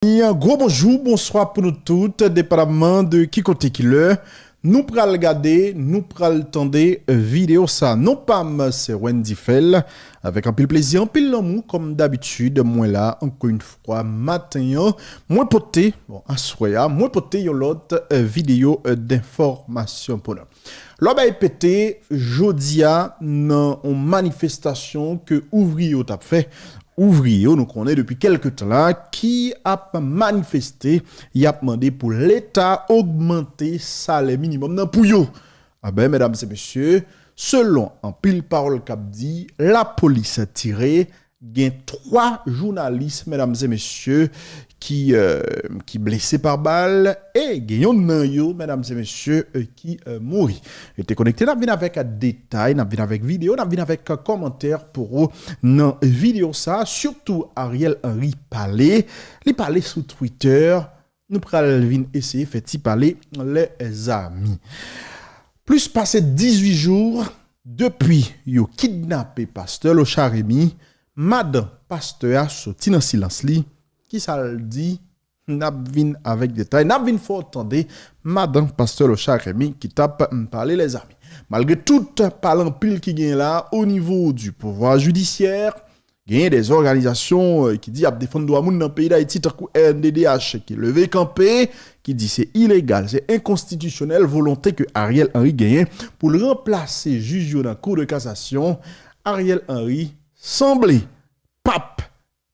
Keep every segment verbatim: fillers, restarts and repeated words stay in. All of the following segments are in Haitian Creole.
Yon gwo bonjou, bonswa pou nou tout, depaman de ki kote, ki lè nou pral gade, nou pral tande, euh, videyo sa. Non pa m, se Wendy Fell. Avèk anpil plezi, anpil lanmou, kòm dabitid, mwen la, ankò yon fwa, maten an, mwen pote, bon, aswè a, mwen pote yon lòt, euh, videyo, euh, denfòmasyon pou nou. Lò bay pete, jodi a, nan yon manifestasyon ke ouvriye yo t ap fè. Ouvriye yo, nou konnen depi kèlke tan la, ki ap manifeste, y ap mande pou Leta ogmante salè minimòm nan pou yo. Anben, medam e mesye, selon anpil pawòl k ap di, lapolis tire, gen twa jounalis, medam e mesye, ki, euh, ki blese pa bal, e gen yonn nan yo, medam e mesye, euh, ki, euh, mouri. Rete konekte, n ap vin avèk detay, n ap vin avèk videyo, n ap vin avèk kòmantè pou ou nan videyo sa. Sitou Ariel Henry pale, li pale sou Twitter, nou pral vin eseye fè ti pale lèzami. Plis pase dizuit jou depi yo kidnape pastè Locha Remy, madan pastè a soti nan silans li. Kisa l di? N ap vin avèk detay. N ap vin fè w tande madan pastè Locha Remy ki t ap, mm, pale lèzami. Malgre tout pale anpil ki genyen la, o nivo di pouvwa jidisyè, genyen de òganizasyon, euh, ki di y ap defann dwa moun nan peyi Dayiti, tankou R N D D H, ki leve kanpe, ki di se ilegal, se enkonstitisyonèl, volonte ke Ariel Henry genyen pou l ranplase jij yo nan Kou de Kasasyon. Ariel Henry sanble p ap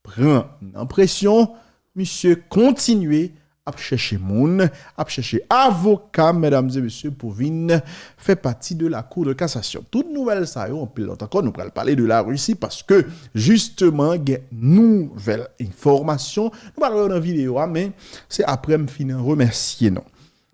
pran nan presyon, misye kontinye ap chèche moun, ap chèche avoka, medam e mesye, pou vin fè pati de la Cour de cassation. Tout nouvèl sa yo, anpil lòt ankò, nou pral pale de Larisi, paske, jisteman, gen nouvèl enfòmasyon. Nou pral wè yo nan videyo a, men se apre m fin remèsye nou.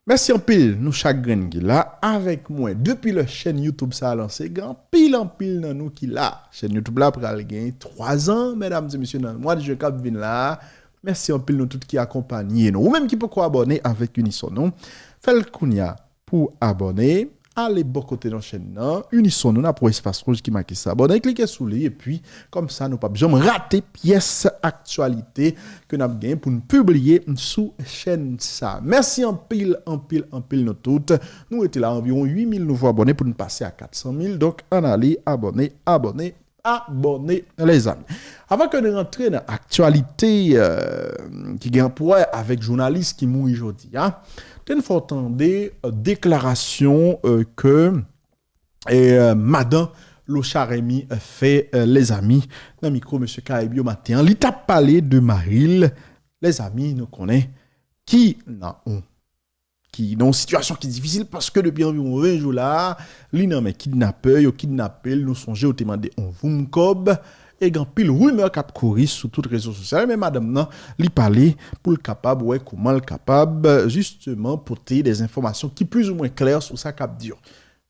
Mèsi anpil, nou chak grenn ki la avèk mwen. Depi lè chèn YouTube sa a lanse, gen anpil, anpil nan nou ki la. Chèn YouTube la pral gen twa zan, medam e mesye, nan mwa de jen k ap vin la a. Mèsi anpil nou tout ki akonpanye nou. Ou menm ki poko abòne avèk Unison nou, fè l kounya pou abòne. Ale bò kote nan chèn nan, Unison nou, n ap wè espas wouj ki make s'abonner, klike sou li, epi kòmsa nou p ap janm rate pyès aktyalite ke n ap gen pou n pibliye sou chèn sa. Mèsi anpil, anpil, anpil nou tout. Nou rete la anviwon uit mil nouvo abòne pou n pase a kat san mil. Donk, ann ale abòne, abòne, abòne, lèzami. Avan ke nou rantre nan aktyalite, euh, ki gen pou wè avèk jounalis ki mouri jodi a, te n fè w tande, euh, deklarasyon, euh, ke, euh, madan Locha Remy, euh, fè, euh, lèzami, nan mikwo mesye Karayib yo maten an. Li t ap pale de mari l, lèzami, nou konnen, ki nan yon ki nan yon sitiyasyon ki difisil, paske depi anviwon ven jou la, li nan men kidnapè, yo kidnape l, nou sonje yo te mande yon voum kòb, e gen anpil rimè k ap kouri sou tout rezo sosyal, men madanm nan, li pale pou l kapab wè kouman l kapab, jisteman, pote de enfòmasyon ki plizoumwen klè sou sa k ap di yo.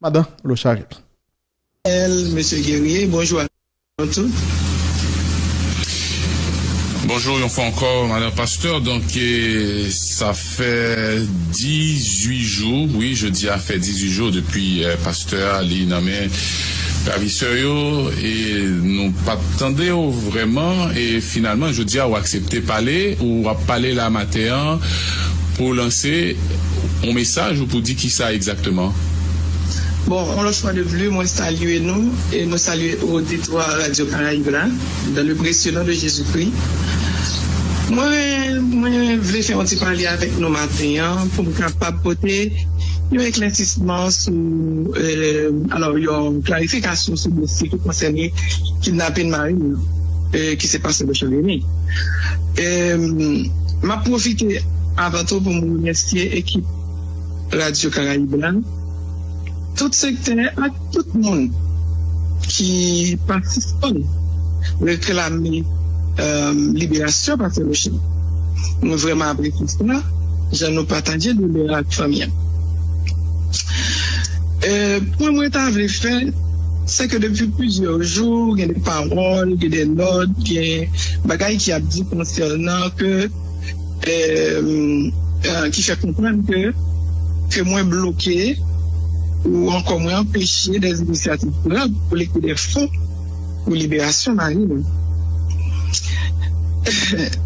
Madan Locha Remy. Mesye Guerrier, bonjou a nou tout. Bonjou yon fwa ankò, madan pastè. Donk, eh, sa fè dizuit jou, wi, jodi a fè dizuit jou depi, eh, pastè a li nan men ravisè yo, e nou pa t tande w vrèman, e finalman, jodi a, w aksepte pale, ou w ap pale la maten an pou lanse yon mesaj ou pou di kisa egzakteman? Bon, yon lòt fwa de pli, mwen salye nou e mwen salye oditwa Radyo Karayib la, dans le précieux nom de Jésus-Christ. Mwen, mwen vle fè yon ti pale avèk nou maten an pou m kapab pote yon eklèsisman sou, euh, alò, yon klarifikasyon sou dosye ki konsène kidnapin mari m, euh, ki se pastè Locha Remy. Euh, m ap pwofite avan tou pou m remèsye ekip Radyo Karayib la, tout sektè ak tout moun ki pa sispann reklame, euh, liberasyon pastè Locha. Mwen vrèman apresye sa, jan nou pataje doulè ak fanmi an. Euh, pwen mwen ta vle fè, se ke depi plizyè jou, gen de pawòl, gen de nòt, gen bagay ki ap di konsènan ke euh, euh, ki fè konprann ke, ke mwen bloke ou ankò mwen anpeche de inisyativ pran pou kolekte de fon pou liberasyon mari mwen.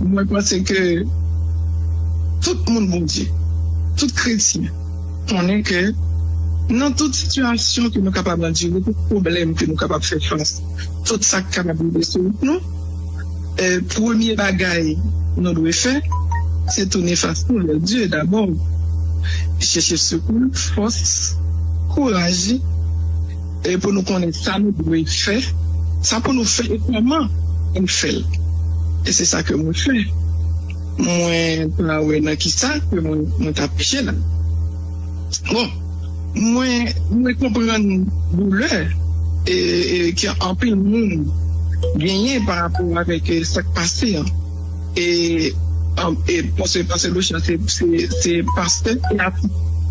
Mwen panse ke Tout moun Bondye, tout kretyen, konnen ke nan tout sitiyasyon ke nou kapab andire, tout pwoblèm ke nou kapab fè fas, tout sa k kapab rive sou wout nou, eh, premye bagay nou dwe fè, se tounen fas nou vè Dye dabò. Chèche sekou, fòs, kouraj, e pou nou konnen sa nou dwe fè, sa pou nou fè e kòman pou n fè l. E se sa ke mwen fè. Mwen pa wè nan ki sa ke mwen, mwen t ap peche la. Bon, mwen, mwen konprann doulè e, e ke anpil moun genyen pa rapò avèk, e, sa k pase an. E, an, e pastè, pastè Lochard se, se, se pastè e atis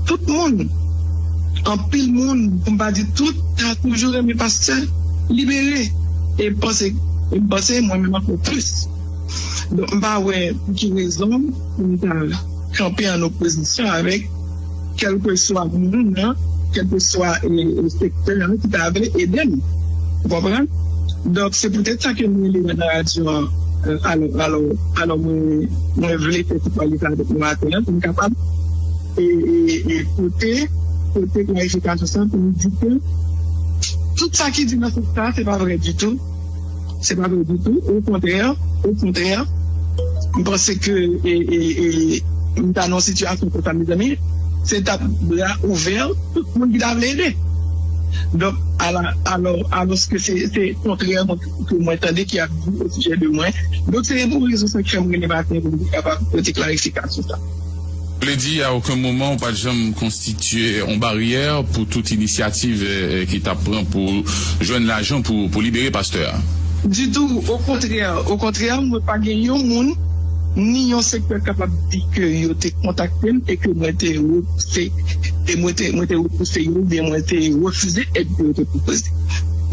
tout moun. Anpil moun, pou m pa di tout, ta toujou renmen pastè libere. E panse, e m panse mwen menm ankò plis. Donk, m pa wè pou ki rezon pou m ta kanpe an opozisyon avèk kèlkeswa moun nan, kèlkeswa, e, e, sektè an ki ta vle ede m. Ou konprann? Donk, se poutèt sa ke mwen rele nan radyo an, e, alò, alò, alò, mwen, mwen vle fè ti pale sa avèk nou maten an, pou m kapab, e, e, e, pote, pote klarifikasyon sa pou m di ke tout sa ki di nan sans sa, se pa vre ditou. Se pa vre ditou. Okontrè, okontrè, m panse ke, e, e, e, m ta nan yon sitiyasyon konsa, mezanmi, se t ap bra ouvè, tout moun ki ta vle ede. Donk, ala, alò, alòske se, se kontrè ke mwen tande ki ap di o sijè de mwen. Donk, se pou rezon sa k fè m rele maten pou m kapab pote klarifikasyon sa. Vle di, a okenn moman, ou pa t janm konstitye yon baryè pou tout inisyativ, eh, eh, ki t ap pran pou jwenn lajan pou, pou libere pastè a? Ditou, okontrè, okontrè, mwen pa gen yon moun, ni yon sektè k kapab di ke yo te kontakte m e ke mwen te repouse, e mwen te, mwen te repouse yo, oubyen mwen te refize èd ke yo te pwopoze.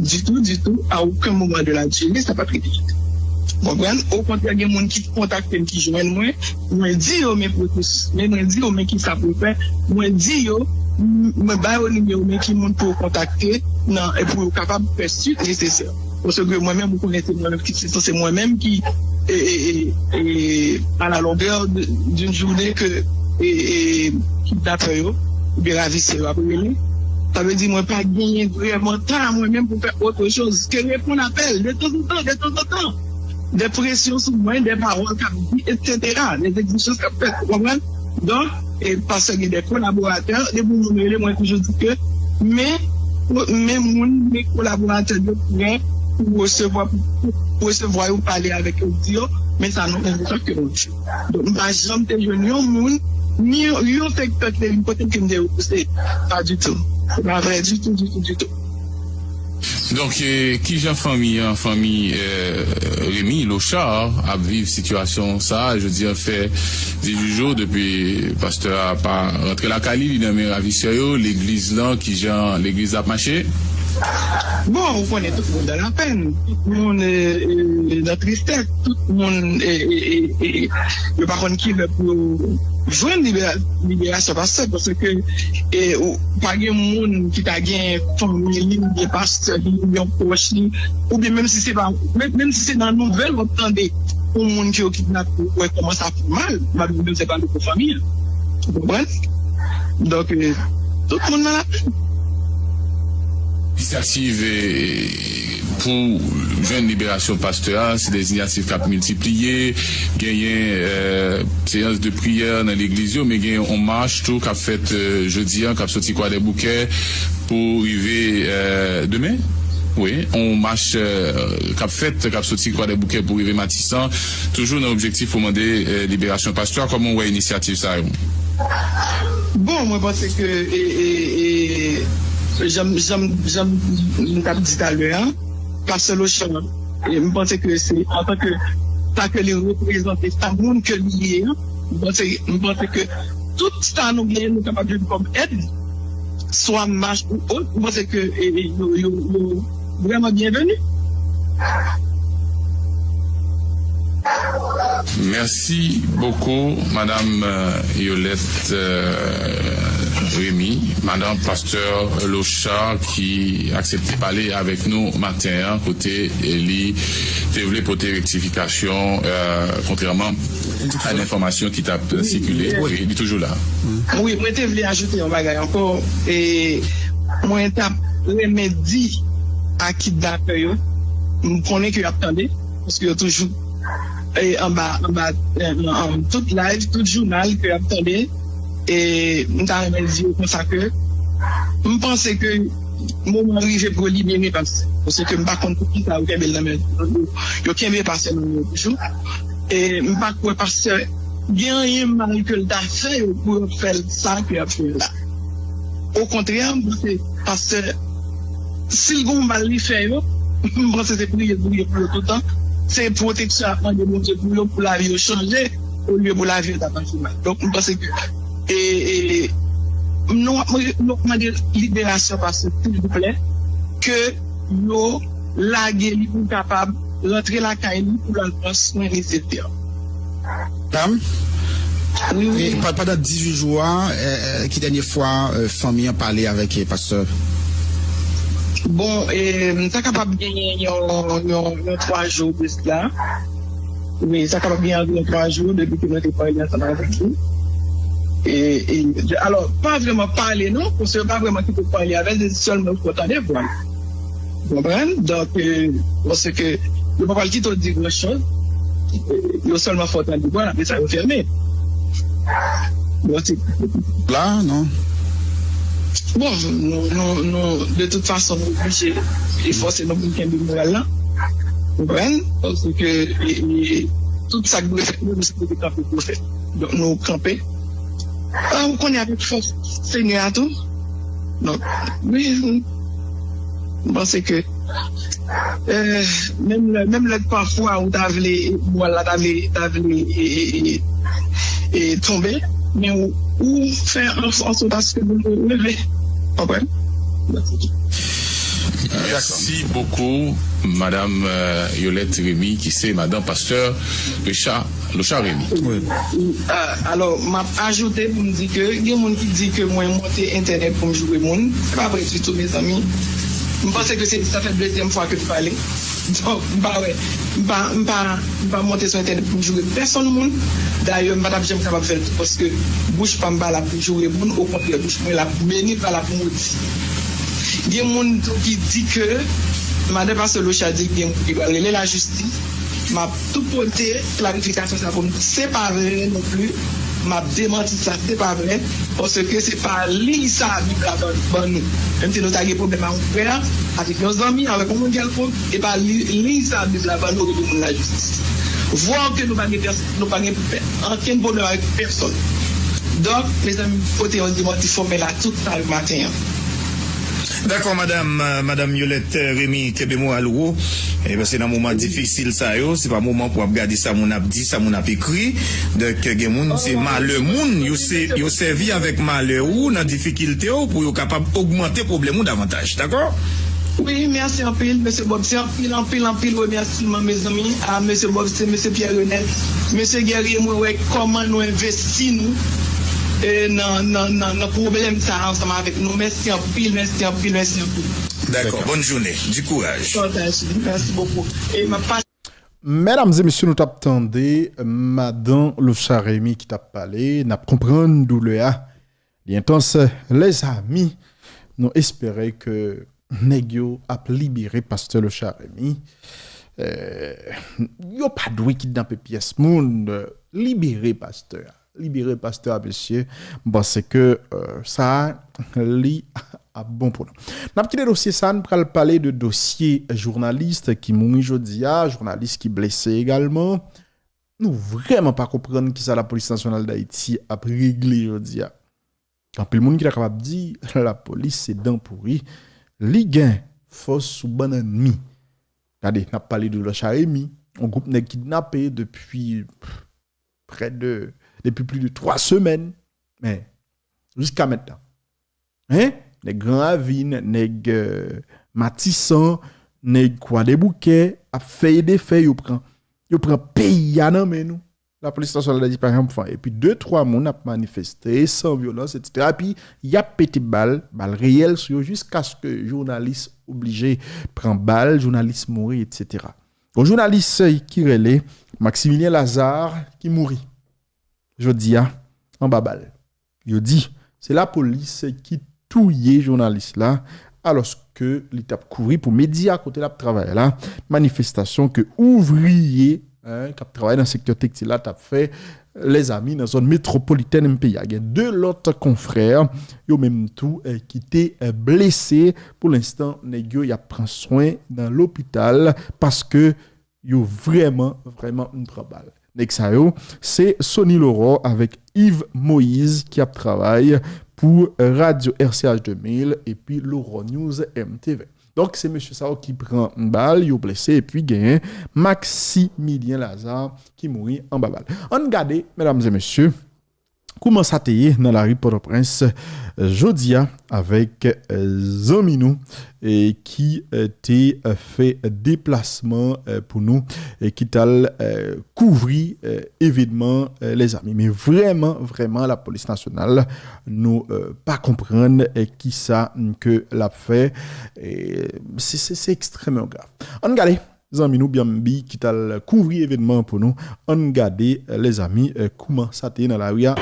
Ditou, ditou, a okenn moman de la durée, sa pa t rive. Konprann? Okontrè, gen moun ki kontakte m, ki jwenn mwen, mwen di yo men pwosesis, men mwen di yo men ki sa pou fè, mwen di yo, m- mwen ba yo nimewo men ki moun pou yo kontakte nan, e pou yo kapab fè swit nesesè. Paske mwen menm, ou konnen, se mwen menm ki, se, se mwen menm ki, e, e, e, e, à la longueur de- d'une journée ke, e, e, kidnapè yo, oubyen ravisè yo ap rele. Sa vle di mwen pa genyen vrèman tan mwen menm pou fè otre choz ke reponn apèl de tanzantan, de tanzantan. De presyon sou mwen, de pawòl k ap di, etsetera, de egzijans k ap fèt, ou konprann? Donk, e, paske gen de kolaboratè, depi yon moun rele, mwen toujou di ke, men, men moun, men kolaboratè yo prè pou resevwa, pou, pou resevwa yo, pale avèk yo, di yo, men sa nou konn sa ke nou di. Donk, m pa janm te jwenn yon moun, ni yon, yon sektè ki te vin kote m ke m te repouse. Pa ditou. Se pa vre ditou, ditou, ditou. Donk, eh, kijan fanmi an, fanmi, eh, Remy Lochard ap viv sitiyasyon sa a? Jodi an fè dizuit jou depi pastè a pa rantre lakay li, li nan men ravisè yo, legliz lan, kijan legliz la ap mache? Bon, ou konnen tout moun nan lapenn, tout moun, eh, eh, nan tristès, tout moun, eh, eh, eh, eh, yo pa konn kilè pou yo jwenn libera- liberasyon pastè, paske, e, ou, pa gen moun ki ta gen fanmi li, oubyen pastè li, oubyen pwòch li, oubyen menm si se pa, menm, menm si se nan nouvèl w ap tande yon moun ki yo kidnape, ou wè kòman sa fè mal, malgre menm se pa de fanmi an. Ou konprann? Donk, e, tout moun nan lapenn. Inisyativ, e, pou jwenn liberasyon pastè a, se de inisyativ k ap miltipliye. Genyen, eh, seyans de priyè nan legliz yo, men gen yon mach tou k ap fèt, eh, jodi an, k ap soti Kwadèboukè pou rive, eh, demen. Wi, yon mach, eh, k ap fèt, k ap soti Kwadèboukè pou rive Matisan, toujou nan objektif pou mande, eh, liberasyon pastè a. Kòman w wè inisyativ sa yo? Bon, mwen panse ke, e, e, e, jan m, jan m, jan m, m t ap di talè a, pastè Lochard, e, m panse ke se antanke sa ke li reprezante, sa moun ke li ye a, m panse, m panse ke tout sa nou genyen, nou kapab jwenn kòm èd, swa mach ou ot, m panse ke, e, e, yo, yo, yo vrèman byenveni. Merci beaucoup, Madame, euh, Yolette, euh, Rémy, Madame Pasteur Lochard, ki aksepte pale avèk nou maten an, kote li te vle pote rektifikasyon, euh, kontrèman a lenfòmasyon ki t ap sikile, wi, li toujou la. Wi, mwen te vle ajoute yon bagay ankò. E mwen t ap renmen di a kidnapè yo, m konnen ke y ap tande, paske yo toujou e, anba, anba e, nan, an, tout live, tout jounal ke y ap tande. E m ta renmen di yo konsa ke m panse ke moman rive pou yo libere pastè. Paske m pa konn poukisa yo kenbe l nan men yo. Yo kenbe pastè nan men yo toujou. E m pa kwè pastè gen anyen mal ke l ta fè yo pou yo fè l sa ke y ap fè l la. Okontrè, m panse pastè, si l gen yon mal li fè yo, m panse se priye l priye pou yo toutan. Se pwoteksyon ap mande Bondye pou yo, pou lavi yo chanje, olye pou lavi yo ta pase mal. Donk, m panse ke e, e, nou ap mande, nou ap mande liberasyon pastè, silvouplè, ke yo lage li pou l kapab rantre lakay li pou l al pran swen li, etsetera. Dam, Wi, wi. e pa- pandan dizuit jou a, e, e, ki dènye fwa e, fanmi an pale avèk e, pastè? Bon, e, m ta kapab genyen yon, yon, yon twa jou de sila. Wi, sa kapab genyen anviwon twa jou depi ke mwen te pale ansanm avèk li. E, e, alò, pa vrèman pale non, paske yo pa vrèman kite w pale avè l, se sèlman yo fè w tande vwa l. Ou konprann? Donk, e, paske yo pa pral kite w di gran choz. E, yo sèlman fè w tande vwa l, apre sa yo fèmen. Bon, se La, non? Bon, nou, nou, nou, de tout fason, nou oblije e fòse nou pou n kenbe moral la. Ou konprann? Paske e, e, tout sa k dwe fèt, nou, nou sipoze kanpe pou fèt. Donk, nou kanpe. Ah, ou konnen avèk fòs Senyè a tou. Donk, wi, m panse ke e, menm lè, menm lè pafwa ou ta vle, moral la ta vle, ta vle e, e, e, e, tonbe, men ou, ou fè an, an sòt aske nou leve. Konprann? Merci beaucoup, Madame euh, Yolette Rémy, ki se madan pastè Richard Locha Rémy. Ah, alò, m ap ajoute pou m di ke gen moun ki di ke mwen monte entènèt pou m joure moun. Se pa vre ditou, mezanmi. M panse ke se, sa fè dezyèm fwa ke m pale. Donk, m pa wè. M pa, m pa, m pa monte sou entènèt pou m joure pèsonn moun. Dayè, m pa t ap janm kapab fè l tou, paske bouch pa m pa la pou joure moun. Okontrè, bouch mwen la pou beni, pa la pou modi. Gen moun tou ki di ke madan pastè Locha di gen moun ki pral rele lajistis. M ap tou pote klarifikasyon sa pou m di se pa vre non pli. M ap demanti sa, se pa vre. Paske se pa liy sa Bib la ban, ban nou. Menm si nou ta gen pwoblèm ak yon frè, avèk yon zanmi, avèk yon moun kèlkonk, e pa li, liy sa Bib la ban nou rele moun lajistis. Vwa ke nou pa gen pès-, nou pa gen pè-, ankenn pwoblèm avèk pèsonn. Donk, mezanmi, pote yon demanti fòmèl a tout sa yo maten an. Dakò, madanm, madanm Yolette Rémy, kenbe moral ou wo. E paske nan moman difisil sa yo, se pa moman pou ap gade sa moun ap di, sa moun ap ekri. Donk, gen moun, se malè moun, yo se, yo sèvi avèk malè ou nan difikilte ou pou yo kapab ogmante pwoblèm ou davantaj. Dakò? Wi, mèsi anpil, mesye Bob. Se anpil, anpil, anpil remèsiman, mezanmi, a mesye Bob, se mesye Pierre Renel, mesye Guerrier, mwen wè kòman nou envesti nou e, nan, nan, nan, nan pwoblèm sa a ansanm avèk nou. Mèsi anpil, mèsi anpil, mèsi anpil. Dakò, bòn jounen, di kouraj. Pataje, mèsi bokou. E m ap pase. Medam e mesye, nou t ap tande madan Locha Rémy ki t ap pale, n ap konprann doulè a. Li entans, lèzami, nou espere ke nèg yo ap libere pastè Locha Rémy. Eh, yo pa dwe kidnape pyès moun, libere pastè a. Libere pastè a, mesye. M panse ke eh, sa a, li ap bon pou nou. N ap kite dosye sa a, n pral pale de dosye jounalis ki mouri jodi a, jounalis ki blese egalman. Nou vrèman pa konprann kisa Lapolis Nasyonal Dayiti ap regle jodi a. Anpil moun ki ta kapab di lapolis se dan pouri, li gen fòs sou bann ènmi. Gade, n ap pale de Locha Rémy, yon gwoup nèg kidnape depi prè de, depi plis de twa semèn. Men, jiska mentnan, hein? Nèg Gran Ravin, nèg eh, Matisan, nèg Kwadèboukè ap fè e defè, yo pran, yo pran peyi a nan men nou. Lapolis Nasyonal Dayiti pa janm fè anyen. Epi de twa moun ap manifeste san vyolans, etsetera. Epi y ap pete bal, bal reyèl sou yo jiskaske jounalis oblije pran bal, jounalis mouri, etsetera. Yon jounalis ki rele Maximilien Lazarre ki mouri. jodi a, anba bal. Yo di, se lapolis ki touye jounalis la, alòske li t ap kouvri pou medya kote l ap travay la, manifestasyon ke ouvriye, en, k ap travay nan sektè tekstil la t ap fè, lèzami, nan zòn metwopolitèn peyi a. Gen de lòt konfrè, yo menm tou, eh, ki te, eh, blese. Pou lenstan, nèg yo, y ap pran swen nan lopital paske yo vrèman, vrèman pran bal. Nèg sa yo, se Sony Laurent avèk Yves Moïse ki ap travay pou radyo R C H de mil epi Laurent News M T V. Donk, se mesye sa yo ki pran bal, yo blese, epi genyen Maximilien Lazarre ki mouri anba bal. Ann gade, medam e mesye, kouman sa te ye nan lari Pòtoprens, eh, jodi a avèk, eh, zanmi nou, eh, ki, eh, te, eh, fè deplasman, eh, pou nou, eh, ki t al, eh, kouvri, eh, evènman, eh, lèzami. Men vrèman, vrèman, lapolis nasyonal, nou, eh, pa konprann, eh, kisa, mm, ke l ap fè. Eh, se, se, se ekstrèmman grav. Ann gade. Zanmi nou Bianbi ki t al kouvri evènman an pou nou. Ann gade, eh, lèzami, eh, kouman sa te ye nan lari a.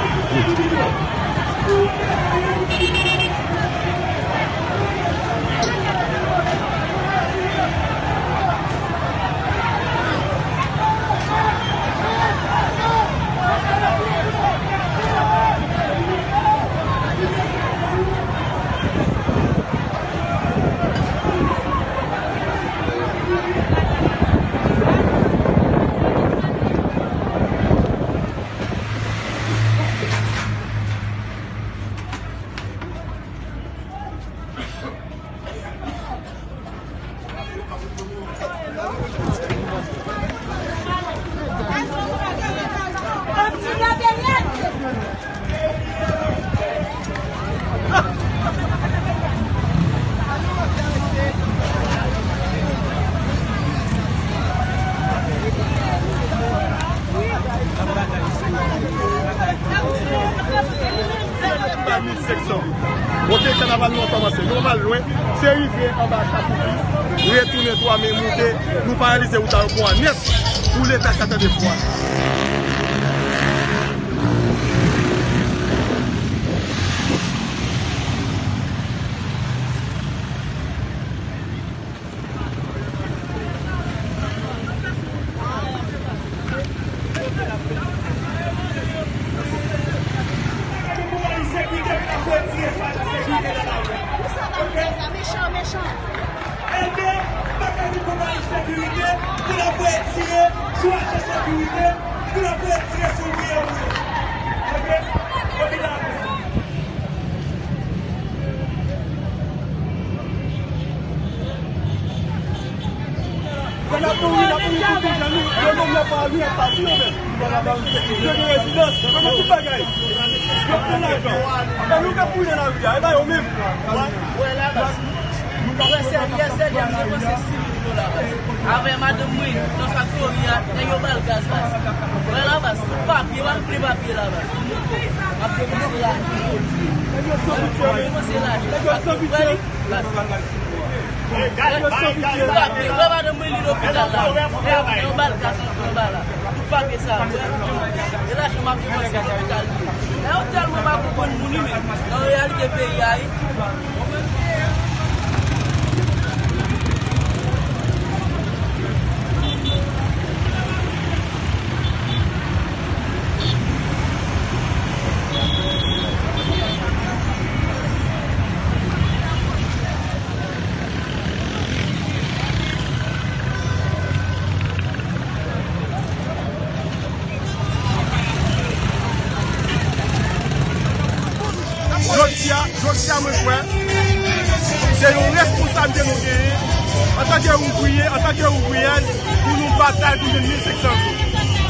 Ba mil senk san goud. Ok, kanaval nou an kòmanse. Nou pa lwen, se rive anba Chapou Plis, retounen twa men moute, nou paralize wout la yo pou an nèt, pou Leta ka tande fwa. Mechan, mechan. Ebyen, pa ka vin konpayi sekirite pou n ap voye tire sou ajan sekirite, pou n ap voye tire sou ouvriye ouvriye. Ok? Ok, n ap avanse. Yo n ap mouri, n ap mouri pou ti jan nou. Yo menm, yo pa anyen ap pati, yo menm. Yo gen rezidans, yo gen tout bagay. Yo pran lajan. E nou k ap mouri nan lari a, e pa yo menm. Wè la bas. Wè sèl yè, sèl yè, m depanse sis mil dola bas. Avè madanm mwen, nan faktori a, nèg yo ba l gaz bas. Wè la bas, tout papye, pa gen plen papye la bas. M ap depanse lajan. M ap depanse lajan. Wè li, bas. Tout papye, wè madanm mwen li lopital la. Yo ba l gaz anba la. Tout papye sa, wè. E lajan m ap depanse lopital li. Nèg yo tèlman pa konprann moun wi, men nan reyalite peyi a, wi. Jodi a, jodi a mwen kwè, se yon responsablite nou genyen, antanke ouvriye, antanke ouvriyèz, pou nou batay pou jwenn mil senk san goud.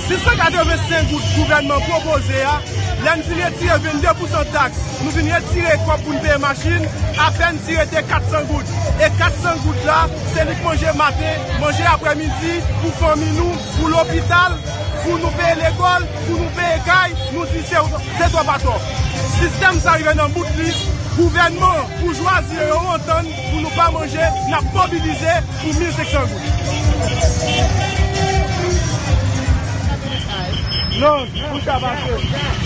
Sis san katrevensenk goud gouvènman pwopoze a, lè n fin retire vennde pousan taks, nou vin retire kòb pou n peye machin, apèn si rete kat san goud. E kat san goud la, se li k manje maten, manje aprèmidi, pou fanmi nou, pou lopital, pou nou peye lekòl, pou nou peye kay, nou di se, se twò pa twò. Sistèm sa rive nan bout li, gouvènman pou chwazi yo, yo antann pou nou pa manje, n ap mobilize pou mil senk san goud. Non, pou sa pase.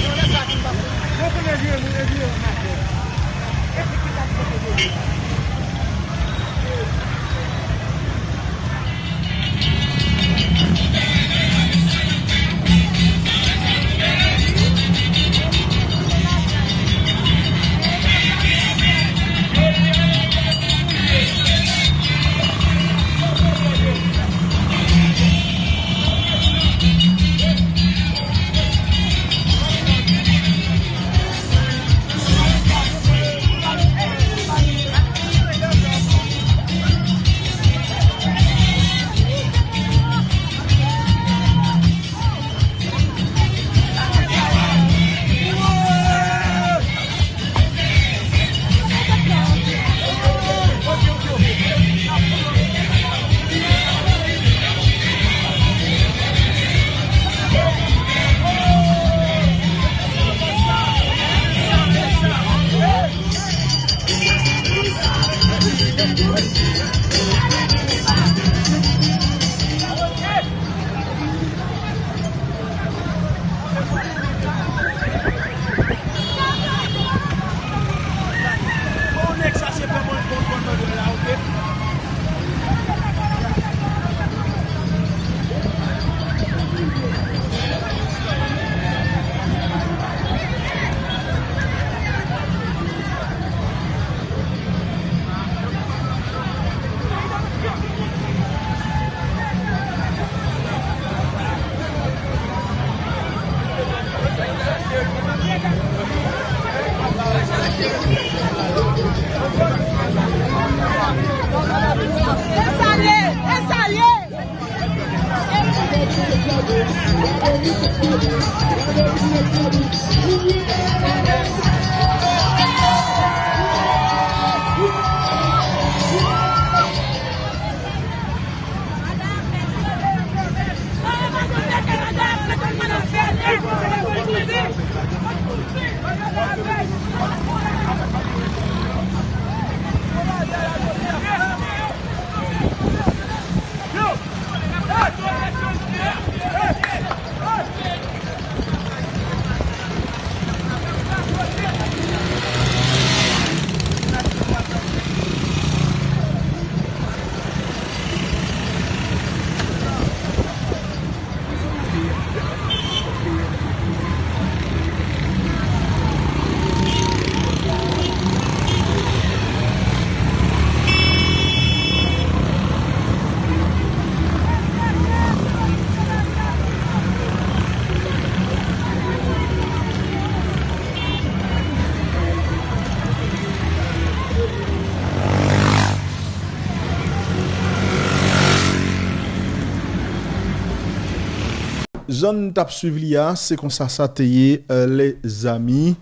Jan n t ap swiv li a, se konsa sa te ye, euh, lèzami.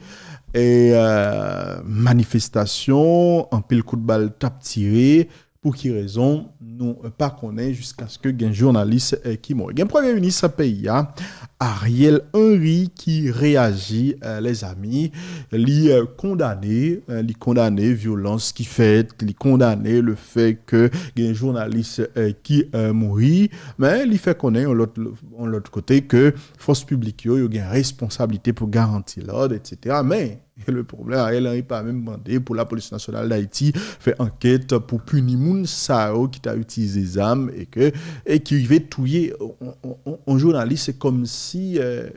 E, euh, manifestasyon, anpil kout bal t ap tire. Pou ki rezon, nou pa konnen jiskaske gen jounalis, euh, ki mouri. Gen premye minis peyi a, Ariel Henry, ki reyaji, euh, lèzami. Li, euh, kondane, euh, li kondane vyolans ki fèt, li kondane le fè ke gen jounalis, euh, ki, euh, mouri, men li fè konnen yon lòt, yon lòt kote ke fòs piblik yo, yo gen responsablite pou garanti lòd, etsetera. Men, le pwoblèm, Ariel Henry pa menm mande pou Lapolis Nasyonal d Ayiti fè ankèt pou pini moun sa yo ki ta itilize zam e ke, e ki rive touye yon, yon, yon, yon jounalis. Se kòmsi, euh,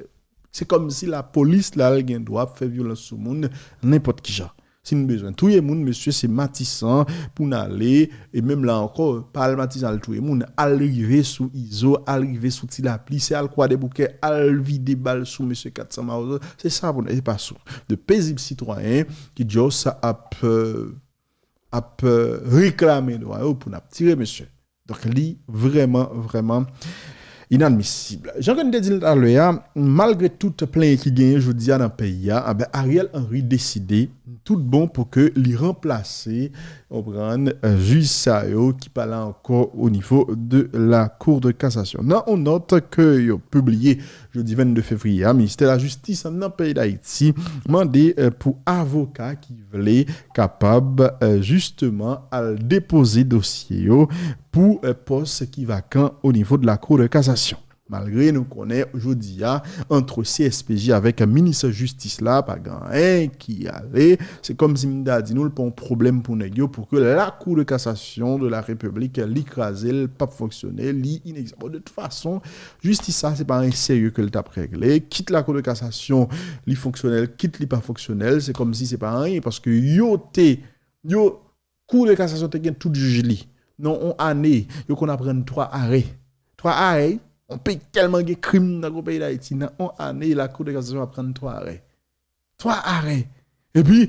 Se kòmsi lapolis la, l gen dwa ap fè vyolans sou moun nenpòt ki jan. Si n bezwen touye moun, mesye, se Matisan pou n ale, e menm la ankò, pa al Matisan al touye moun, al rive sou Izo, al rive sou Ti Lapli, se al Kwadèboukè, al vide bal sou mesye Kat San Mawozo, se sa pou n, e pa sou de pezib sitwayen ki just ap, euh, ap, euh, reklame dwa yo pou n ap tire mesye. Donk, li vrèman, vrèman inadmisib. Jan ke n te di l talè a, malgre tout plenyen ki genyen jodi a nan peyi a, anben, Ariel Henry deside tout bon pou ke li ranplase, konprann, euh, jij sa yo ki pa la ankò o nivo de la Cour de cassation. Nan yon nòt ke yo pibliye jodi vennde fevriye a, Ministè Lajistis nan peyi Dayiti mande, euh, pou avoka ki vle kapab, euh, jisteman al depoze dosye yo pou, euh, pòs ki vakan o nivo de la Cour de cassation. Malgre nou konnen jodi a, ant C S P J avèk minis jistis la, pa gen anyen ki ale, se kòmsi m ta di nou, l pa yon pwoblèm pou nèg yo, pou ke la Cour de cassation de la République, li kraze, l p ap fonksyone, li inegzistan. Bon, de tout fason, jistis sa, se pa anyen serye ke l t ap regle. Kit la Cour de cassation, li fonksyonèl, kit li pa fonksyonèl, se kòmsi se pa anyen, paske yo te, yo, Cour de cassation te gen tout jij li. Nan yon ane, yo konn ap rann twa arè. Twa arè, yon peyi tèlman gen krim nan gwo peyi Dayiti, nan yon ane, la Cour de cassation ap rann twa arè. Twa arè. Epi,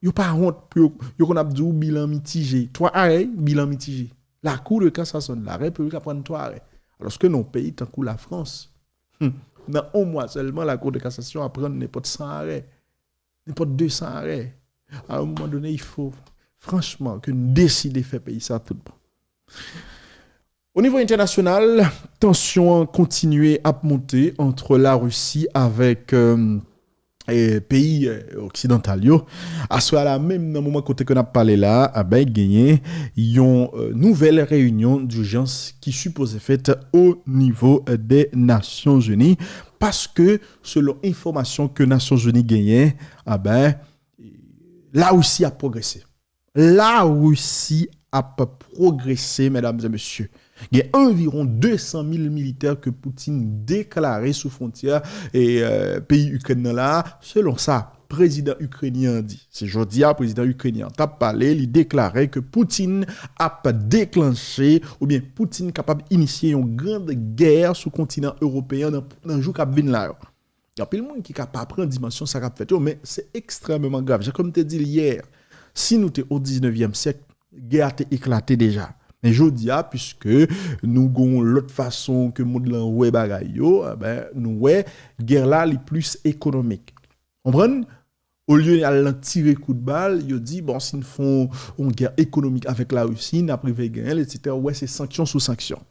yo pa wont pou yo, yo konn ap di w bilan mitije. Twa arè, bilan mitije. La Cour de cassation de la République ap rann twa arè. Alòske nan yon peyi tankou Lafrans, hmm, nan yon mwa sèlman, la Cour de cassation ap rann nenpòt san arè. Nenpòt de san arè. A un moment donné, il faut, franchement, ke n deside fè peyi sa tout bon. O nivo entènasyonal, tansyon an kontinye ap monte ant Larisi avèk, euh, eh, peyi, eh, oksidantal yo. Aswè a la menm, nan moman kote ke n ap pale la, a ben, genyen yon, eh, nouvèl reyinyon dijans ki sipoze fèt o nivo, eh, dè Nasyonzini, paske, selon enfòmasyon ke Nasyonzini genyen, a ben, Larisi ap pwogrese. Larisi ap pwogrese, medam e mesye. Gen anviwon de san mil militè ke Putin deklare sou fwontyè e, eh, peyi Ikrèn nan la, selon sa prezidan ikrenyen an di. Se jodi a, prezidan ikrenyen an t ap pale, li deklare ke Putin ap deklanche, oubyen Putin kapab inisye yon gran gè sou kontinan ewopeyen an nan, nan jou k ap vin la yo. Gen anpil moun ki ka pa pran dimansyon sa k ap fèt yo, men se ekstrèmeman grav. Jan ke m te di l yè, si nou te o diznevyèm syèk, gè a te eklate deja. Men jodi a, piske nou gon lòt fason ke mond lan wè bagay yo, a ben, nou wè gè la li plis ekonomik. Konprann? Olye al nan tire kout bal, yo di, bon, si n fè yon, yon gè ekonomik avèk Larisi, n ap rive genyen l, etsetera. Ou wè, se sanksyon sou sanksyon.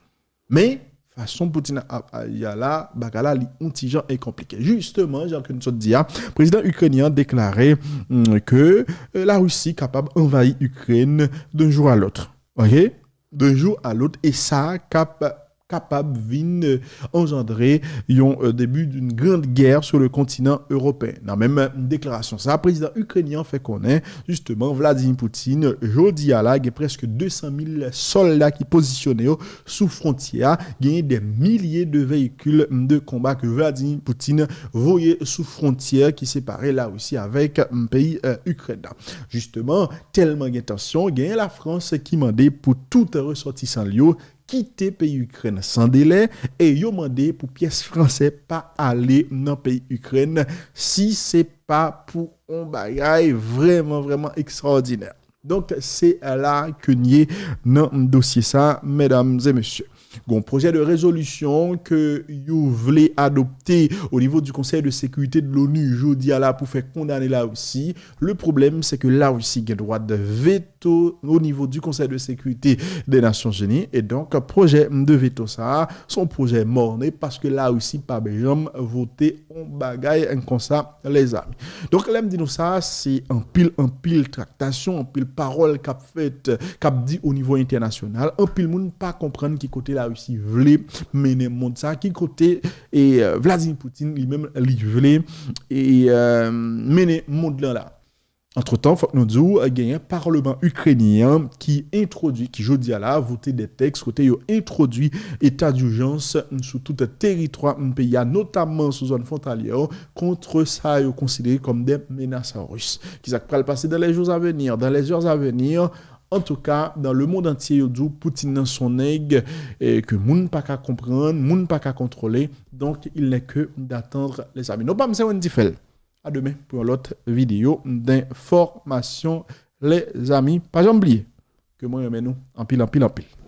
Men, fason Putin ap aji a la, bagay la, li yon ti jan e konplike. Jisteman, jan ke n sot di a, prezidan ikrenyen an deklare, mm, ke, eh, Larisi kapab anvayi Ikrèn d'un jour à l'autre. Ok? D'un jour à l'autre. E sa k ap kapab vin, eh, anjandre yon, eh, début d'une grande guerre sur le continent européen. Nan menm deklarasyon sa, prezidan ikrenyen an fè konnen, jisteman, Vladimir Putin, jodi a la, gen prèske de san mil sòlda ki pozisyone yo sou fwontyè a, genyen dè milye de veyikil de konba ke Vladimir Putin voye sou fwontyè ki separe Larisi avèk, mm, peyi, eh, Ikrèn nan. Jisteman, tèlman gen tansyon, genyen Lafrans ki mande pou tout resòtisan l yo kite peyi Ikrèn san delè, e yo mande pou pyès fransè pa ale nan peyi Ikrèn si se pa pou yon bagay vrèman, vrèman ekstraòdinè. Donk, se la ke n ye nan dosye sa, medam e mesye. Gon pwojè de rezolisyon ke yo vle adopte o nivo di Konsèy de Sekirite de l'ONU jodi a la pou fè kondane Larisi. Le pwoblèm, se ke Larisi gen dwa de veto o nivo di Konsèy de Sekirite de Nasyonzini. E donk, pwojè de veto sa a, se yon pwojè mòne paske Larisi pa janm vote yon bagay konsa, lèzami. Donk, lè m di nou sa, se anpil, anpil traktasyon, anpil pawòl k ap fèt, k ap di o nivo entènasyonal. Anpil moun pa konprann ki kote Larisi vle mennen mond sa, ki kote, e, eh, Vladimir Putin li menm li vle, e, eh, mennen mond lan la. Antretan, fòk nou di w, genyen palman ikrenyen an ki entwodui, ki jodi a la, vote de tèks kote yo entwodui eta dijans sou tout teritwa peyi a, notamman sou zòn fwontalyè, kont sa yo konsidere kòm de menas ris. Kisa k pral pase dans les jours à venir? Dans les heures à venir, antouka, dans le monde entier, yo di w Putin nan se yon nèg, eh, ke moun pa ka konprann, moun pa ka kontwole. Donc, il n'est que d'attendre, les amis. Non pa m se Wendy Fèl. A demen pou yon lòt videyo d'information, les amis. Pa janm bliye ke mwen renmen nou anpil, anpil, anpil.